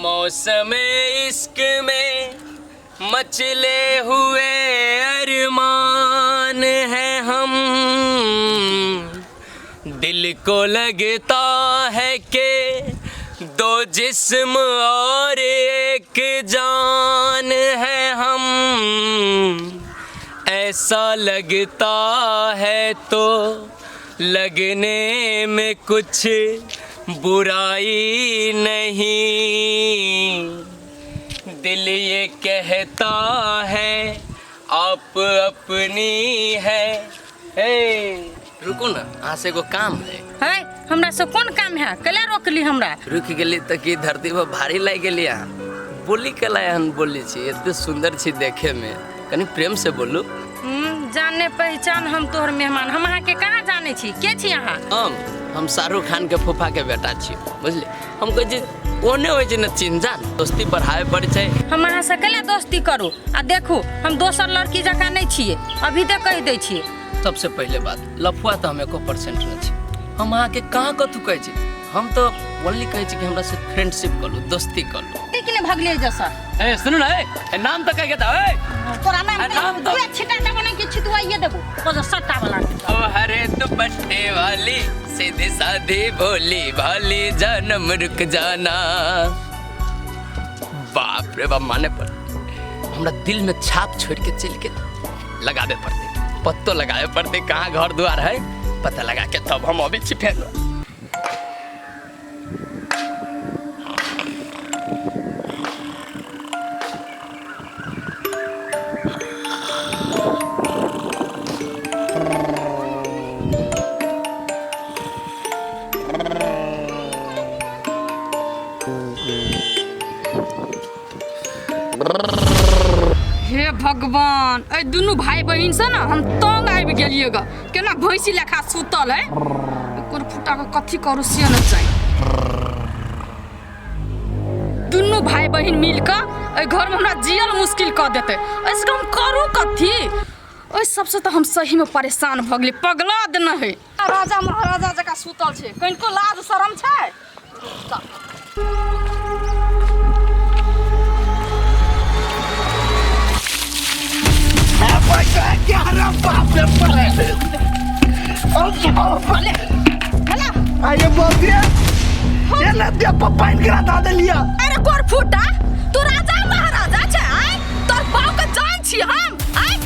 मौसम इश्क में मचले हुए अरमान हैं हम। दिल को लगता है कि दो जिस्म और एक जान है हम। ऐसा लगता है तो लगने में कुछ बुराई नहीं। दिल ये कहता है आप अपनी है। ए रुको ना, अहाँ से एगो काम है। है हमरा से कोन काम है? कैला रोकली हमरा? रुकि गेली तऽ की धरती पर भारी लागि गेली अहाँ? बोली केला एहन बोली छी, एते सुंदर छी देखे में, कनी प्रेम से बोलू। जाने पहचान हम तोहर मेहमान, हम अहाँके कहाँ जाने छी? के छी अहाँ? हम शाहरुख खान के फूफा के बेटा छी, बुझली? हम कहै छी ओने होइ छै ने चिन्ह जान, दोस्ती बढ़ावे पड़ै छै। हम अहाँ से कैला दोस्ती करू? आ देखू, हम दोसर लड़की जकाँ नहि छियै, अभी तऽ कहि दै छियै। सबसे पहिले बात, लफुआ तऽ हम एको परसेंट नहि छी। हम अहाँके कहाँ कथू कहै छी, हम तऽ ओनली कहै छी कि हमरा से फ्रेंडशिप करू, दोस्ती करू। ठीक ने भगलियै जसर। ए सुनू ने, ए नाम तऽ कहि के दऽ, ए तोरा नाम आ, नाम तऽ- पूरा छिटा देबो ने कि छिटुआइए देबो ओ सट्टा वाला। ओ हरे दुपट्टे वाली, सीधी साधी भोली भाली, जन्म रुक जाना। बाप रे बाप, माने पर हमरा दिल में छाप छोड़ के चल के लगावे पड़ते, पत्तो लगावे पड़ते। कहाँ घर द्वार है पता लगा के तब हम अभी छी फेर। हे भगवान, एहि दुनू भाई बहिन से ना हम तंग आबि गेलियै ग। केना भैंसी लेखा सुतल है, कोन फुटा के कथी करू से न जानि। दुनू भाई बहिन मिल कऽ एहि घरमे हमरा जियल मुश्किल कऽ देतै। एहिसँ हम करू कथी? ओहि सबसँ तऽ हम सहीमे परेशान भऽ गेलियै, पगला देने है। राजा महाराजा जकाँ सुतल छै, कनिको लाज शरम छै? आइए बोलिए, ये नदिया पर पानी गिरा दा देलिया। अरे गोर फूटा, तू राजा महाराजा छै? आय तोर बाप के जान छी हम। आय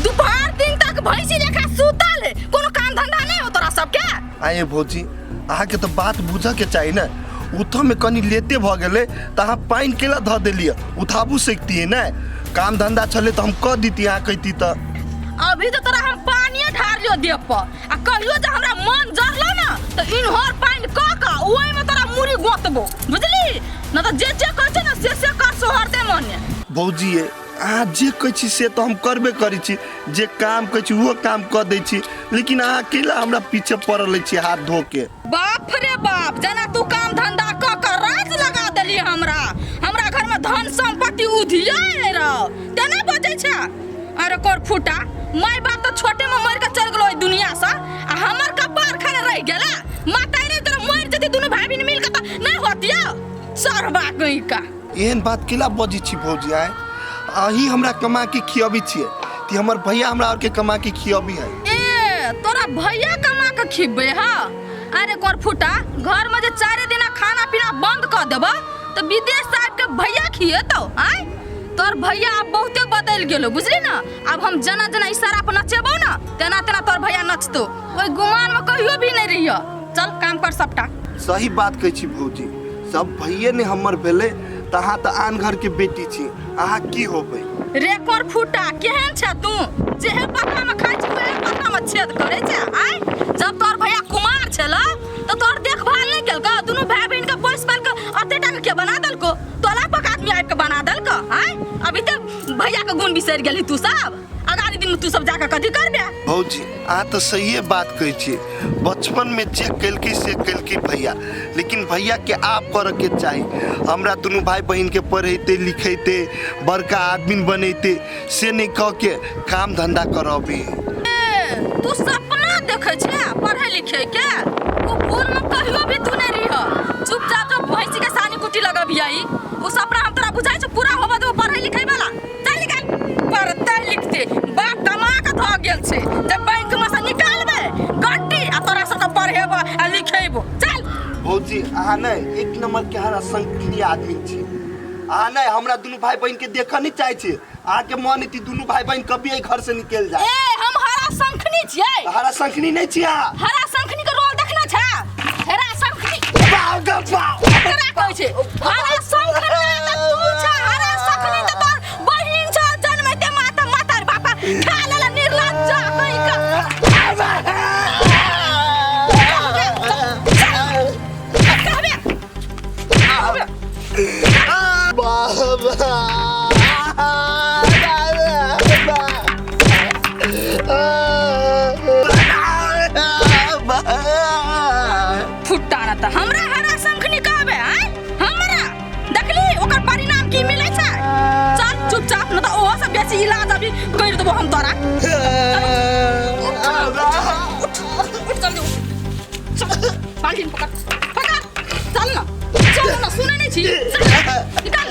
दोपहर दिन तक भैंसी लेखा सुतल है, कोनो काम धंधा नहीं हो तोरा सबके? आइए भौजी, अहाँके तऽ बात बुझऽ के चाही ने। उठऽ में कनी लेटे भऽ गेलै तऽ अहाँ पानि केला धऽ देलियै? उठाबू सकतियै ने? काम धंधा छलै तऽ हम कऽ दितियै, अहाँ कहिती तऽ। अभी तो तोरा हम पानिए ढारलियो देह पर, आ कहियो जे हमरा मन जरलो ना तऽ इन्हर पानि कऽ कऽ ओहिमे तोरा मुड़ी गोतबो, बुझली न? तऽ जे जे कहै छै ने से से कर, सोहरते मने। भौजी ये, अहाँ जे कहै छी से तऽ हम करबे करै छी, जे काम कहै छी ओहो काम कऽ दै छी, लेकिन अहाँ केला हमरा पीछे पड़ल छी हाथ धो के? बाप रे बाप, जेना तू काम धंधा कऽ कऽ राज लगा देली हमरा, हमरा घर में धन संपत्ति उधिया रह तेना बजै छै। अरे कोर फूटा, माय बाप तऽ छोटे में मर के चल गेलो एहि दुनिया से, आ हमर कपार खाने रह गेला। माता रे, तोरा मर जती दुनू भाई बहिन मिल के तऽ नहीं होतियो सरबा कहीं का। एहन बात केला बजै छी भौजी? आय अहीं हमरा कमा के खियबी छियै कि हमर भैया हमरा आरके कमा के खियबी है? ए तोरा भैया कमा के खिबे? हा अरे कोर फूटा, घर में जे चारे दिना खाना पीना बंद कर देबो तो विदेश साहब के भैया खिएतो? आय तोर भैया आब बहुते बदल गेलो, बुझली ना? आब हम जना जना इशारा पर नचेबो ना तेना तेना तोर भैया नचतो। ओहि गुमान में कहियो भी नहीं रहियो। चल काम कर सबटा। सही बात कहै छी भौजी, सब भैये ने हमर भेलै तऽ अहाँ तऽ आन घर के बेटी छी, अहाँ की होबै? रे कोर फूटा, केहन छै तू? जेहे पत्ता में खाइ छी ओहे पत्ता में छेद करै छै। आय जब तोर भैया कुमार छल तऽ तोर देखभाल नहीं केलको? दुनू भाई बहिन के पोस पाल के अते टा के बना देलको, तोला पक आदमी आबि के बना देलको। आय अभी ते भैया के गुण बिसरि गेली तू सब। अगाड़ी दिन में तू सब जाके कथी करबे? भौजी, अहाँ तऽ सहिए बात कहै छियै। बचपन में जे केलकै से केलकै भैया, लेकिन भैया के आब करऽ के चाही। हमरा दुनू भाई बहिन के पढ़ेते लिखेते बड़का आदमी बनेते, से नहीं कह के काम धंधा करबी। ए, तू सपना देखै छै पढ़े लिखे के? ओ भूल में कहियो भी तू नहीं रह। चुपचाप जो भैंसी के सानी कुटी लगबियही। ओ सपना हम तोरा बुझाइ छौ पूरा होबऽ देबो पढ़ै लिखै वाला। चल निकाल, पढ़तै लिखतै बाप कमा के धऽ गेल छै जे बैंक में से निकालबै गड्डी आ तोरा सबके पढ़ेबो आ लिखेबो। चल भौजी अहाँ नहि एक नंबर के हरा संकनी आदमी छी। अहाँ नहि हमरा दुनू भाई बहन के देखऽ नहीं चाहे छी। अहाँ के मन हेतै दुनू भाई बहन कभी एहि घर से निकल जाए। ए हम हरा शंखनी छियै। हरा शंखनी नहीं छी अहाँ। हरा शंखनी के रोल देखने छा? हरा शंखनी बाप गे बाप। केकरा कहै छै? हरा शंखनी त तू छा, हरा शंखनी त तोर बहिन छौ, जन्मैते माता माता बापा खा लेला निर्लज्ज कहि के। फुट्टा न त हमरा हरा शंखनी कहबे आय हमरा देखली ओकर परिणाम की मिलै छै। चल चुपचाप, न त ओहो से बेसी इलाज अभी कर देबो हम तोरा। उठ उठ जल्दी उठ, चल बाल्टीन पकड़ पकड़, चल न चल न, सुनै नहीं छी, चल निकाल।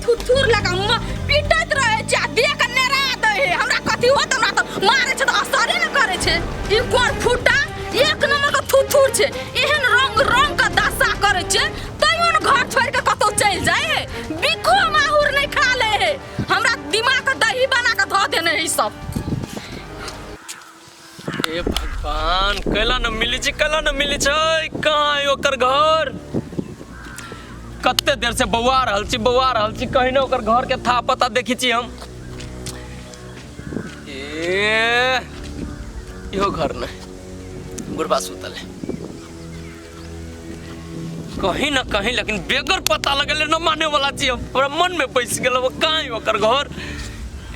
थुथुर लगा मुँह पीटैत रहै छै आ देह के नेरा दै है। हमरा कथी होत, हमरा तऽ मारै छै तऽ असरे ने करै छै। ई कोर फुटा एक नंबर के थुथुर छै, एहन रंग रंग के दशा करै छै तैयो ने घर छोड़ि के कतौ चलि जाइ है। बिखो माहुर नहि खा लै है, हमरा दिमाग के दही बना के धऽ देने है ई सब। हे भगवान, कैला न मिली छै, कैला न मिली छै, कहाँ है ओकर घर? कते देर से बौआ रहल छी, बौआ रहल छी, कहीं ने ओकर घर के था पता देखी छी हम। ए इहो घर नहीं, बुढ़बा सुतल है कहीं न कहीं, लेकिन बेगर पता लगल न माने वाला छी हम। हमरा मन में बैस गेल कहाँ है ओकर घर,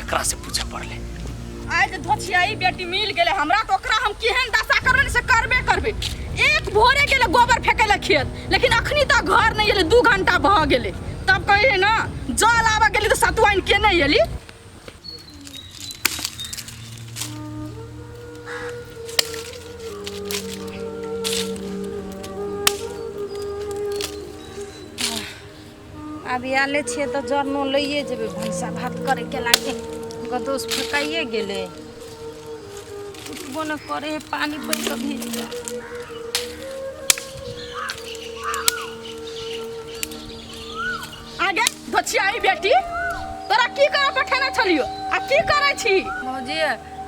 एकरा से पूछे पड़ले। आइ जे धोछियाई बेटी मिल गेलै हमरा तऽ ओकरा हम केहन दशा करबै से करबे करबै। एक भोरे गेलै गोबर फेंकै लए खेत, लेकिन अखनी तक घर नहि एलै, 2 घंटा भऽ गेलै। तब कहियै ने जल आबऽ गेली तऽ सतुआइन के नहि एली। अभी आले छियै तऽ जरनो लैए जेबै भनसा भात करैके लागे। गदोस फेकाइए गेलै, उठबो न करे है, पानी पड़ि कऽ भीज गेल। आगे धोछियाई बेटी, तोरा की करऽ पठेने छलियो आ की करै छी? भौजी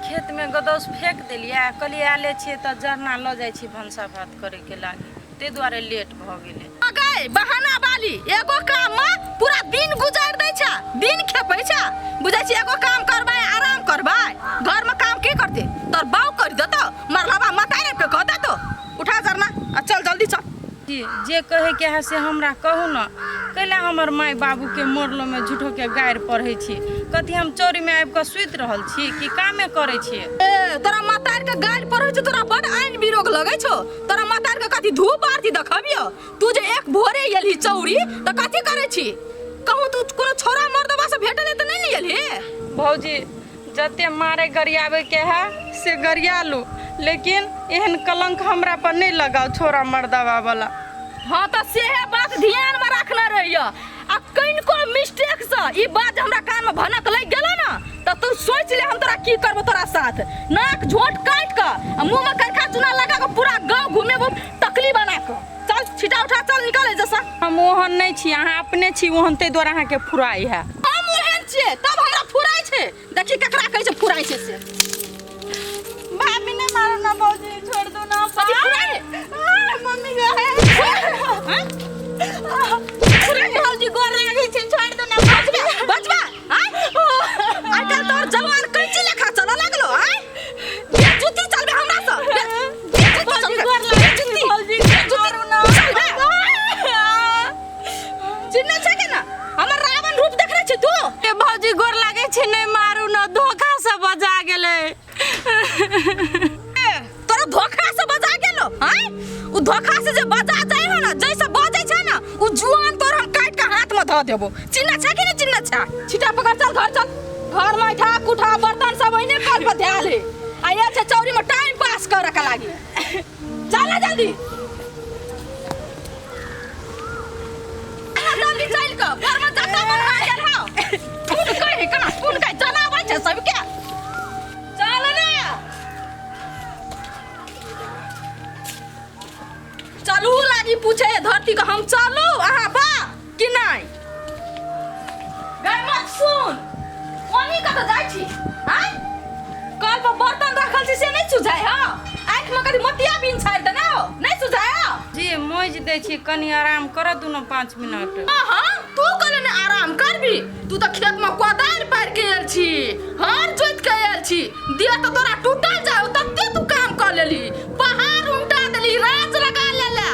खेत में गदौस फेंक देलियै, कहलियै आले छियै तऽ जरना लऽ जाइ छी भनसा भात करैके लागे, ताहि दुआरे लेट भऽ गेलै। गए बहाना वाली, एगो काम में पूरा दिन गुजार दै छै, दिन खेपै छै। बुझै छी एगो काम करबै आराम करबै, घर में काम के करते? तोर बाऊ कर देतो, मरलबा मतारे के कह देतो। उठा जरना आ चल जल्दी चल। जी जे कहे के है से हमरा कहू न, कैला हमर माय बाबू के मरलो में झूठो के गारि पढ़ै छी? कथी हम चोरी में आबि कऽ सुति रहल छी कि कामे करै छियै? ए तोरा मतार के गारि पढ़ै छौ, तोरा बड़ आइन बिरोग लगै छौ। तोरा मतार के कथी धूप आरती देखबियो? तू जे एक भोरे एलही चौरी तऽ कथी करै छी? कहूँ तू कोनो छोरा मर्दबा से भेटल तऽ नहि ने एलही? भौजी जते मारे गरियाबे के है से गरिया लू, लेकिन एहन कलंक हमरा पर नहीं लगाओ छोरा मर्दबा वाला। हाँ तऽ सेहे बात ध्यान में रखने रहिय आ कनिको मिस्टेक से ई बात हमरा कान में भनक लागि गेलो ना तऽ तू सोच ले हम तोरा की करबो। तोरा साथ नाक झोट काटि कऽ आ मुँह में करखा चूना लगा कऽ पूरा गाँव घुमेबो टकली बना कऽ। चल छिटा उठा चल निकल जैसा। हम ओहन नहीं छी, अहाँ अपने छी ओहन, ताहि दुआरे अहाँके फुराइ है। हम ओहन छियै तब हमरा फुराइ छै, देखी ककरा कहै छै फुराइ छै से। भाभी नहीं मारो ना भौजी, छोड़ दो ना। कथी फुराइ है? मम्मी गए। फुराइ भौजी गोर लागै छै, छोड़ दो ना। बचबा बचबा आय, आइ काल्हि तोहर जवान कैंची लेखा चलऽ लागलो। आय बे जूती चलबे हमरा से, बे जूती चलबे, गोर बे जूती, भौजी, बे जूती मारू ना। चलबे। चिन्है छै के ना हमर रावण रूप देखने छी तू? ए भौजी गोर लागै छै, नहीं मारू ना, धोखा से बजा गेलै। ए, तोरा धोखा से बजा गेलो? आय उ धोखा से जे बजा जाय हो ना, जैसे बजै छै ना उ जुआन तोर हम काटि के हाथ में धऽ देबो। चिन्ह छै कि नहीं चिन्ह छै? छिटा पकड़ चल घर चल। घर में उठा कुठा बर्तन सब ओहिने कल पर धयल है आ ये छै चौरी में टाइम पास करे के लागी। चल ना जल्दी, जल्दी चल कऽ घर में जाता मन आ गेल हौ कोन कहि केना कोन कहि जनाबै छै सबके चल ने चलू लागी पूछे धरती के हम चलू अहाँ बा कि नहि गै मत सुन कोनी कतऽ जाइ छी आँय कल पर बर्तन रखल छी से नहि सुझाय हौ आँखि में कथी मोतिया बिन छाड़ि देने हौ नहि सुझाय हौ जी मोजि दै छी कनि आराम करऽ दुनू 5 मिनट। हाँ, तू कहले ने आराम करबी। तू तऽ खेत में कोदारि पारि के आयल छी, हर जोति के आयल छी। देह तऽ तोरा टूटल जाय तते तू काम कर लेली, पहाड़ उमटा देली, राज लगा लेला।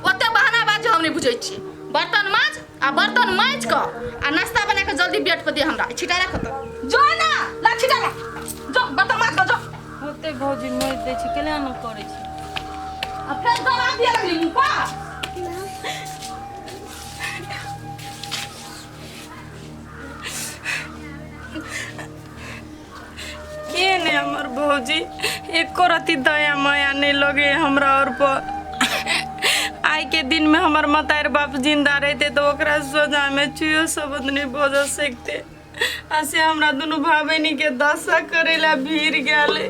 ओते बहाना बाजी हम नहि बुझै छी। बर्तन माज आ बर्तन माजि कऽ आ नाश्ता बना कऽ जल्दी बेड पर दे हमरा। छिटा राख तऽ जो ना ला, छिटा ला, जो बर्तन माज कऽ जो। होते भौजी, मोजि दै छी, केना नहि करै छी? आ फेर दवा दिए लगली मुँह पर। के ने हमर भौजी एको रति दया माया नहीं लगे हमरा और पर। आइ के दिन में हमर मतार बाप जिंदा रहते तो ओकरा सोझा में चुयो शब्द नहीं बज सकते, आ से हमरा दुनू भाई बहिनी के दशा करेला भीड़ गेले।